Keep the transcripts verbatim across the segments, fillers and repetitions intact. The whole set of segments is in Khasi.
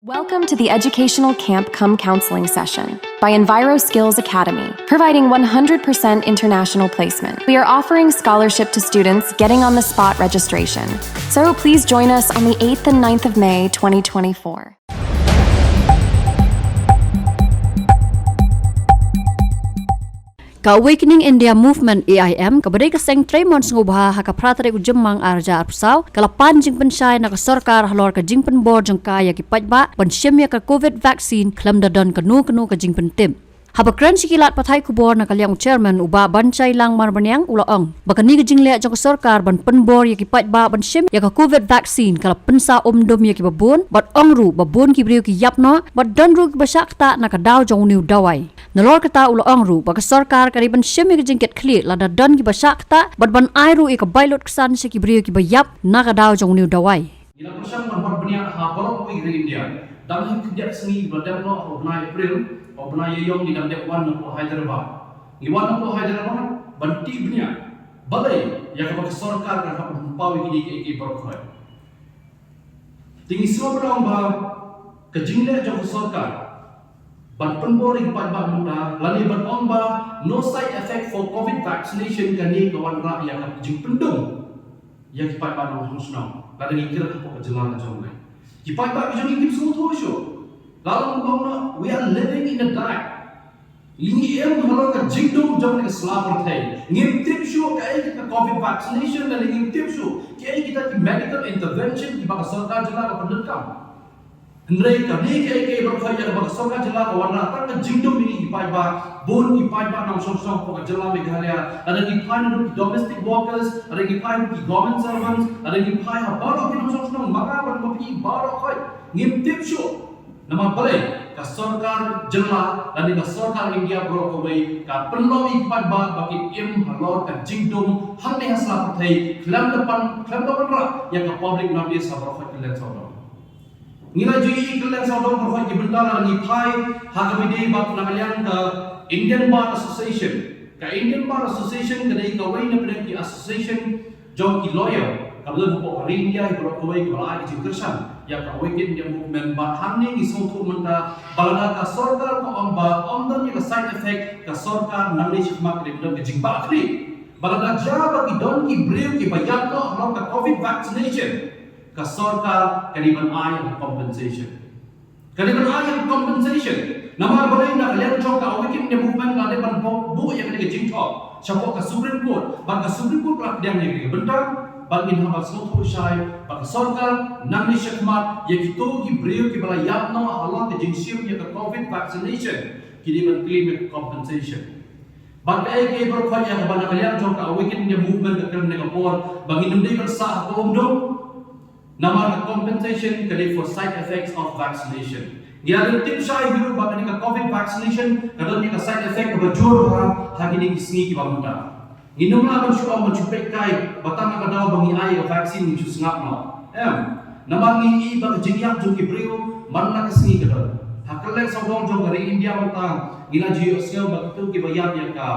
Welcome to the educational camp cum counseling session by Enviro Skills Academy, providing one hundred percent international placement. We are offering scholarship to students getting on the spot registration. So please join us on the eighth and ninth of May twenty twenty-four. Ka Awakening India Movement, A I M, kaba dei ka seng trei mon sngewbha ha ka phra tarik u Jymmang ar hajar arphew saw, ka la pan jingpynshai na ka sorkar halor ka jingpynbor jong ka ïa ki paidbah ban shim ïa ka covid vaccine khlem da don kano kano ka jingpyntip. Haba kren sha ki lad pathai khubor na ka liang u chairman, u Bah Banshailang Marbaniang, u la ong ba kane ka jingleh jong ka sorkar ban pynbor ïa ki paidbah ban shim ïa ka covid vaccine ka la pynsa um dum ïa kiba bun, bad ong ruh ba bun ki briew ki ïap noh, bad don ruh kiba shah ktah na ka daw jong une u dawai. Nalor kata u la ong ruh ba ka sorkar ka dei ban shim ïa ka jingkit khlieh lada don kiba shah ktah, bad ban ai ruh ïa ka bailut ksan sha ki briew kiba ïap na ka daw jong une u dawai. Ngi la pyrshang ban wad bniah ha baroh kawei ka ri India. Dang hi khyndiat sngi ba dep noh ha u bnai April, ha u bnai Ïaïong ngi dang dep wan na poh Hyderabad. Ngi wan na poh Hyderabad ban tih bniah balei ïa kaba ka sorkar ka hap ban pynpaw ïa kine kiei kiei baroh khoit. Te ngi sngew ba ka jingleh jong ka sorkar ban pynbor ïa ki paidbah mynta, lane ban ong ba no side effect for covid vaccination, kane ka wanrah ïa ka jingpyndum ïa ki paidbah nongshong shnong lada ngi kren hapoh ka jylla ka jong ngi. Ki paidbah ki jong ngi kim sngewthuh shuh. La long ba ong, we are living in a dark. Ngi im halor ka jingdum jong ka sla pyrthei. Ngim tip shuh kaei ka covid vaccination, lane ngim tip shuh kaei kita ki medical intervention kiba ka sorkar jylla ka pyndonkam. Hynrei kane kaei kaei baroh khoit ïa kaba ka sorkar jylla ka wanrah tang ka jingdum ïa ki paidbah. Bun ki paidbah nongshong shnong hapoh ka jylla Meghalaya, lada ngi phai naduh ki domestic workers, lada ngi phai ki government servants, lada ngi phai ha baroh ki nongshong shnong, ma nga bad ma phi baroh khoit ngim tip shuh. Namar balei? Ka sorkar jylla lane ka sorkar India baroh kawei ka pynlong ïa ki paidbah ba kin im halor ka jingdum hangne ha sla pyrthei, khlem da pan, khlem da wanrah ïa ka public notice ha baroh khoit kylleng sawdong. Ngi la ju ïohi kylleng sawdong baroh khoit ki bynta lada ngi phai ha kaba ïadei bad na ka liang ka Indian Bar Association. Ka Indian Bar Association ka dei kawei na pdeng ki association jong ki lawyer kaba don hapoh ka ri India hi baroh kawei kaba la ai ka jingkyrshan ïa ka Awaken India Movement. Bad hangne ngi sngewthuh mynta ba lada ka sorkar ka ong ba ym don ïa ka side effect, ka sorkar nangne shakhmat ka dei ban don ka jingbakla. Ba lada jia ba ki don ki briew kiba ïap noh halor ka covid vaccination, ka sorkar ka dei ban ai ïa ka compensation. Ka dei ban ai ïa ka compensation. Namar balei? Na ka liang jong ka Awaken India Movement la dep ban buh, buh ïa kane ka jingthoh shapoh ka Supreme Court, bad ka Supreme Court ka la pdiang ïa kane ka bynta. Bad ngin hap ban sngewthuh shai ba ka sorkar nangne shakhmat, ïa kito ki briew kiba la ïap noh halor ka jingshim ïa ka covid vaccination, ki dei ban claim ïa ka compensation. Bad kaei kaei baroh khoit ïa kaba na ka liang jong ka Awaken India Movement ka kren ha kane ka por ba ngin ym dei ban sah ha ka umdum. Namar ka compensation ka dei for side effects of vaccination. Ngi la dep tip shai hi ruh ba kane ka covid vaccination ka don ïa ka side effect kaba jur ha, ha kine ki sngi kiba mynta. Ngin ym lah ban shu ong ban shu peit kai ba tang na ka daw ba ngi ai ïa ka vaccine ngi shu sngap noh. Em, namar ngi ïohi ba ka jingïap jong ki briew man la ka sngi ka don. Ha kylleng sawdong jong ka ri India mynta ngi la ju ïohsngew ba kito kiba ïap ïa ka,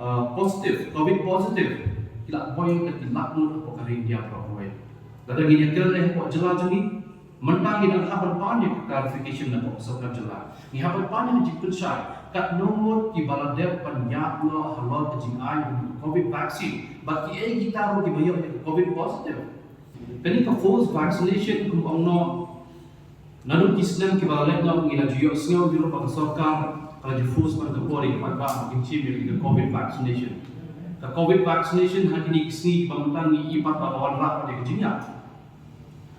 uh, positive, covid positive, ki la poi da ki lak ngut hapoh ka ri India baroh kawei. Lada ngin ïa kren leh hapoh jylla jong ngi, mynta ngi dang hap ban pan ïa ka clarification na ka sorkar jylla. Ngi hap ban pan ïa ka jingpynshai katno ngut kiba la dep ban ïap noh halor ka jingai ïa ka covid vaccine, bad kiei kita ruh kiba ïoh ïa ka covid positive. Kane ka forced vaccination kum ong noh, naduh ki snem kiba la leit noh ngi la ju ïohsngew hi ruh ba ka sorkar ka la ju force ban ka por ïa ki paidbah ba kin shim ïa ka covid vaccination. Ka covid vaccination ha kine ki sngi kiba mynta ngi ïohi pat ba ka wanrah pat ïa ka jingïap.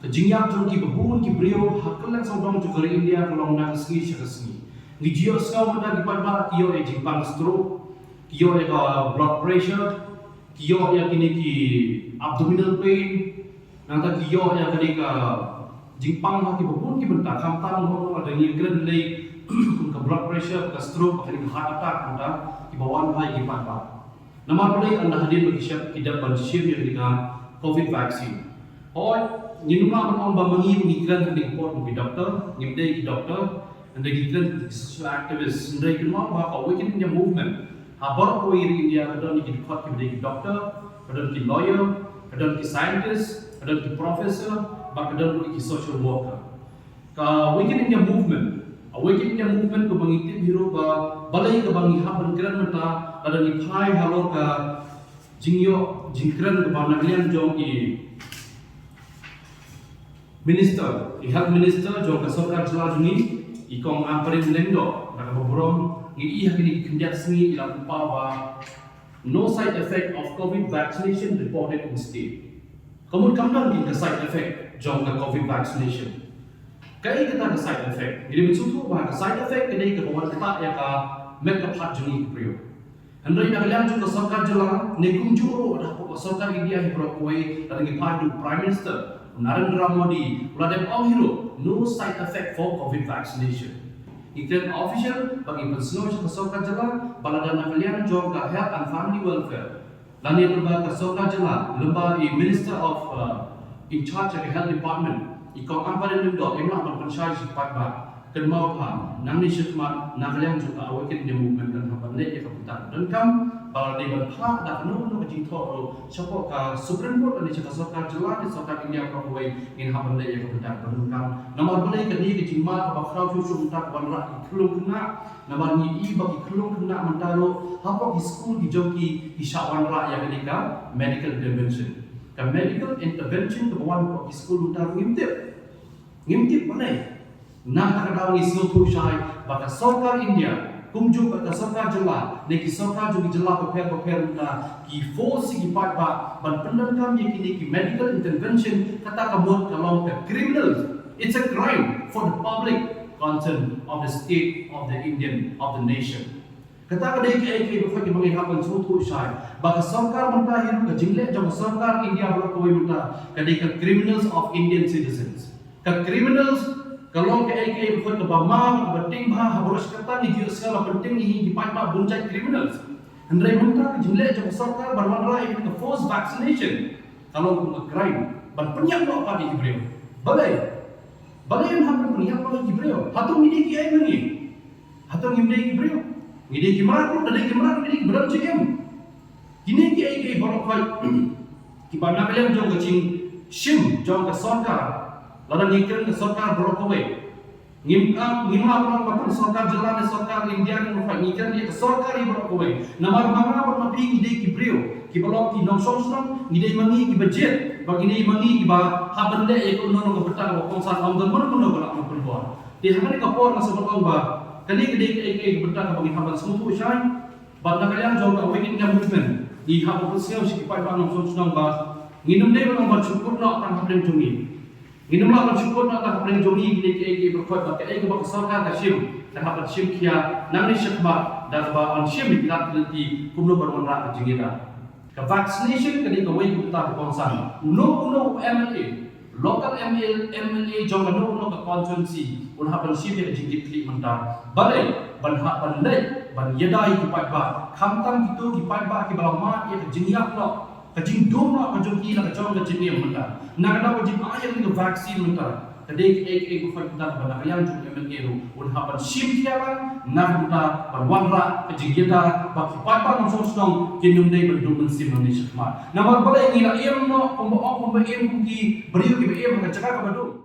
Ka jingïap jong kiba bun ki briew ha kylleng sawdong jong ka ri India ka long na ka sngi sha ka sngi. Ngi ju ïohsngew mynta ki paidbah ki ïoh ïa jingpang stroke, ki ïoh ïa ka blood pressure, ki ïoh ïa kine ki abdominal pain, nangta ki ïoh ïa kane ka jingpang ha kiba bun ki bynta, khamtam ruh lada ngi kren lei kum ka blood pressure, ka stroke, kane ka heart attack, nangta kiba wan ha ïa ki paidbah. Namar balei? Ynda hadien ba ki shah, ki dep ban shim ïa kane ka covid vaccine. Hooid, ngim lah ban ong ba ma ngi ngi kren ha kane ka por kum ki doctor, ngim dei ki doctor, ynda ngi kren ki social activist, hynrei kynmaw ba ka Awaken India Movement ha baroh kawei ka ri India ka don ïa ki dkhot kiba dei ki doctor, ka don ki lawyer, ka don ki scientist, ka don ki professor, bad ka don ruh ki social worker. Ka Awaken India Movement, Awaken India Movement kaba ngi tip hi ruh ba balei kaba ngi hap ban kren mynta, lada ngi phai halor ka jingïoh jingkren kaba na ka liang jong i Minister, i Health Minister jong ka sorkar jylla jong ngi, i Kong Ampareen Lyngdoh, na kaba burom ngi ïohi ha kine ki khyndiat sngi i la pynpaw ba no side effect of COVID vaccination reported in state. Ka mut kam don ki ka side effect jong ka COVID vaccination. Kaei kata ka side effect? Ngi dei ban sngewthuh ba ka side effect ka dei kaba wan ktah ïa ka met ka phad jong ngi ki briew. Hynrei na ka liang jong ka sorkar jylla ne kumjuh ruh da hapoh ka sorkar India hi baroh kawei, lada ngi phai haduh Prime Minister Narendra Modi u la dep ong hi ruh, no side effect for COVID vaccination. Ngi kren official ba ngi pynsngew sha ka sorkar jylla, ba lada na ka liang jong ka Health and Family Welfare lane lyngba ka sorkar jylla, lyngba i Minister of, uh, in charge of the Health Department, i Kong Ampareen Lyngdoh, im lah ban pynshai sha ki paidbah. Kynmaw pha, nangne shakhmat na ka liang jong ka Awaken India Movement kan hap ban leh ïa ka bynta ka donkam, ba la dei ban phah da kano kano ka jingthoh ruh shapoh ka Supreme Court lane sha ka sorkar jylla ne sorkar India baroh kawei, ngin hap ban leh ïa ka bynta ka donkam. Namar balei? Kane ka jingma kaba khraw shuh shuh mynta ka wanrah ki khyllung khynnah. Namar ngi i ba ki khyllung khynnah mynta ruh hapoh ki skul ki jong ki, ki shah wanrah ïa kane ka medical intervention. Ka medical intervention kaba wan hapoh ki skul mynta ruh ngim tip. Ngim tip balei. Na kata ka daw ngi sngewthuh shai ba ka sorkar India kumjuh ba ka sorkar jylla ne ki sorkar jong ki jylla bapher bapher mynta ki force ïa ki paidbah ban pyndonkam ïa kine ki medical intervention, kata ka mut ka long ka criminal. It's a crime for the public concern of the state, of the Indian, of the nation. Kata ka dei kaei kaei ba ngi hap ban sngewthuh shai ba ka sorkar mynta hi ruh, ka jingleh jong ka sorkar India baroh kawei mynta ka dei ka criminals of Indian citizens. Ka criminals ka long kaei kaei ba kaba ma kaba ting bha ha baroh shi katta ngi ju sngew la pynting ïa ki paidbah bun jait criminals. Hynrei mynta ka jingleh jong ka sorkar ban wanrah ïa ka forced vaccination ka long kum ka crime ban pynïap noh pat ïa ki briew. Balei? Balei yn hap ban pynïap noh ïa ki briew? Hato ngi dei kiei ma ngi? Hato ngim dei ki briew? Ngi dei ki mrad ruh, da dei ki mrad ngi dei ki briew jingim. Kine kiei kiei baroh khoit kiba na ka liang jong ka jingshim jong ka sorkar, lada ngi kren ka sorkar baroh kawei. Ngim, ah, ngim lah ban ong ba tang sorkar jylla ne sorkar India ne, baroh khoit ngi kren ïa ka sorkar hi baroh kawei. Namar ma nga bad ma phi ngi dei ki briew kiba long ki nongshong shnong, ngi dei ma ngi kiba jied bad ngi dei ma ngi kiba hap ban leh ïa kano kano ka bynta kaba kongsan, ym don mano mano ba lah ban pynbor. Te ha kane ka por nga sngewbha ban ong ba kane ka dei kaei kaei ka bynta kaba ngi hap ban sngewthuh shai. Bad na ka liang jong ka Awaken India Movement ngi hap ban pynsngew sha ki paidbah nongshong shnong ba ngin ym dei ban ong ban shu kut noh tang hapdeng jong ngi. Ngin ym lah ban shu kut noh tang hapdeng jong ngi, kine kiei kiei baroh khoit, bad kaei kaba ka sorkar ka shim kan hap ban shim khia nangne shakhmat da kaba ban shim ïa ki lad ki lynti kumno ban wanrah ka jingïada. Ka vaccination ka dei kawei ka bynta ba kongsan. Uno uno u MLA, local MLA, MLA jong kano kano ka constituency un hap ban shim ïa ka jingkitkhlieh mynta. Balei? Ban hap ban leit ban ïada ïa ki paidbah, khamtam kito ki paidbah kiba la mad ïa ka jingïap noh, ka jingdum noh ka jong ki na ka jong ka jingim mynta. Na ka daw ka jingai ïa ka vaccine mynta ka dei kaei kaei ba phi, bad na ka liang jong u MLA ruh un hap ban shim khia lang na ka bynta ban wanrah ka jingïada ba ki paidbah nongshong shnong kin ym dei ban duh mynsiem nangne shakhmat. Namar balei? Ngi la im noh kumba ong kumba im kum ki briew kiba im ha ka jaka kaba dum.